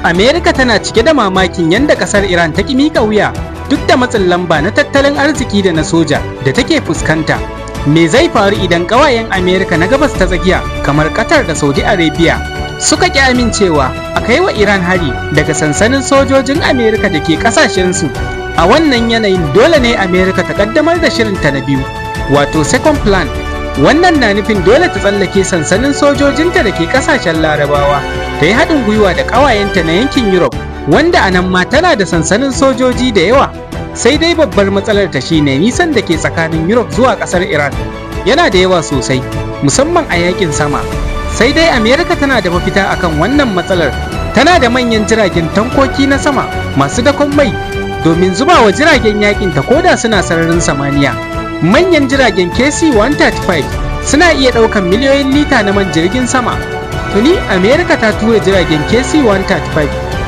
Amerika tana cike da mamakin yadda kasar Iran ta ƙi mika wuya duk da matsin lamba na tattalin arziki da na soja da take fuskanta. Me zai faru idan ƙawayen Amerika na Gabas ta Tsakiya kamar Qatar da Saudi Arabia suka ƙi amincewa a kai wa Iran hari daga sansanin sojojin Amerika da ke ƙasashensu? A wannan yanayin, dole ne Amerika ta ƙaddamar da shirinta na biyu, wato second plan. Wannan na nufin dole ta tsallake sansanin sojojinta da ke ƙasashen Larabawa, ta yi haɗin gwiwa da ƙawayenta na yankin Europe, wanda a nan ma tana da sansanin sojoji da yawa. Sai dai babbar matsalar ta shine nisan da ke tsakanin Europe zuwa ƙasar Iran yana da yawa sosai, musamman a yakin sama. Sai dai America tana da mafita akan wannan matsalar. Tana da manyan jiragen tankoki na sama masu dakon mai domin zuba wa jiragen yakin ta koda suna sararin samaniya. Manyan jiragen KC-135 suna iya ɗaukan miliyoyin lita na man jirgin sama. Tuni America ta tura jiragen KC-135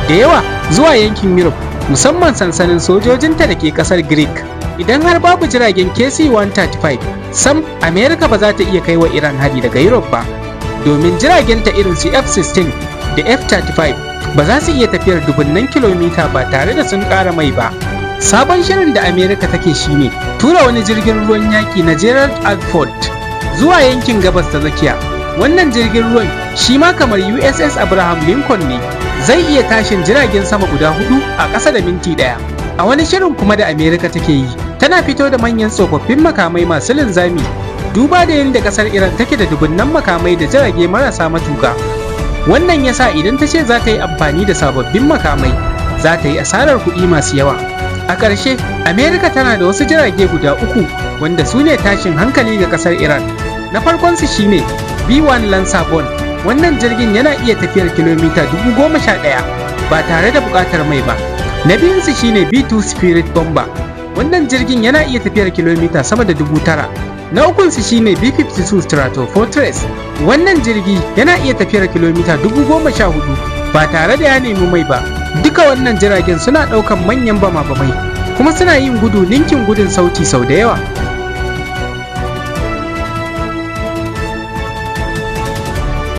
da yawa zuwa yankin Europe, musamman sansanin sojojinta da ke kasar Greek. Idan har babu jiragen KC-135, sam America ba za ta iya kai wa Iran hari daga Europe ba, domin jiragenta irin su F-16 da F-35 ba za su iya tafiyar dubunnan kilomita ba tare da sun ƙara mai ba. Sabon shirin da America take shine tura wani jirgin ruwan yaƙi na Gerald R. Ford zuwa yankin Gabas ta Tsakiya. Wannan jirgin ruwan shi ma kamar USS Abraham Lincoln ne, zai iya tashin jiragen sama guda hudu a ƙasa da minti 1. A wani shirin kuma da Amerika take yi, tana fito da manyan tsofaffin makamai masu linzami. Duba da yadda ƙasar Iran take da dubunnan makamai da jirage marasa matuka, wannan yasa idan ta ce za ta yi amfani da sababbin makamai, za ta yi asarar kuɗi masu yawa. A ƙarshe, Amerika tana da wasu jirage guda uku wanda su ne tashin hankali ga ƙasar Iran. Na farkonsu shine B-1 Lancer Bomb. Wannan jirgin yana iya tafiyar kilomita 11,000 ba tare da buƙatar mai ba. Na biyunsu shine B-2 Spirit Bomber. Wannan jirgin yana iya tafiyar kilomita sama da 9,000. Na ukunsu shine B-52 Stratofortress. Wannan jirgi yana iya tafiyar kilomita 14,000 ba tare da ya nemi mai ba. Duka wannan jiragen suna ɗaukan manyan bama-bamai, kuma suna yin gudu ninkin gudun sauti sau da yawa.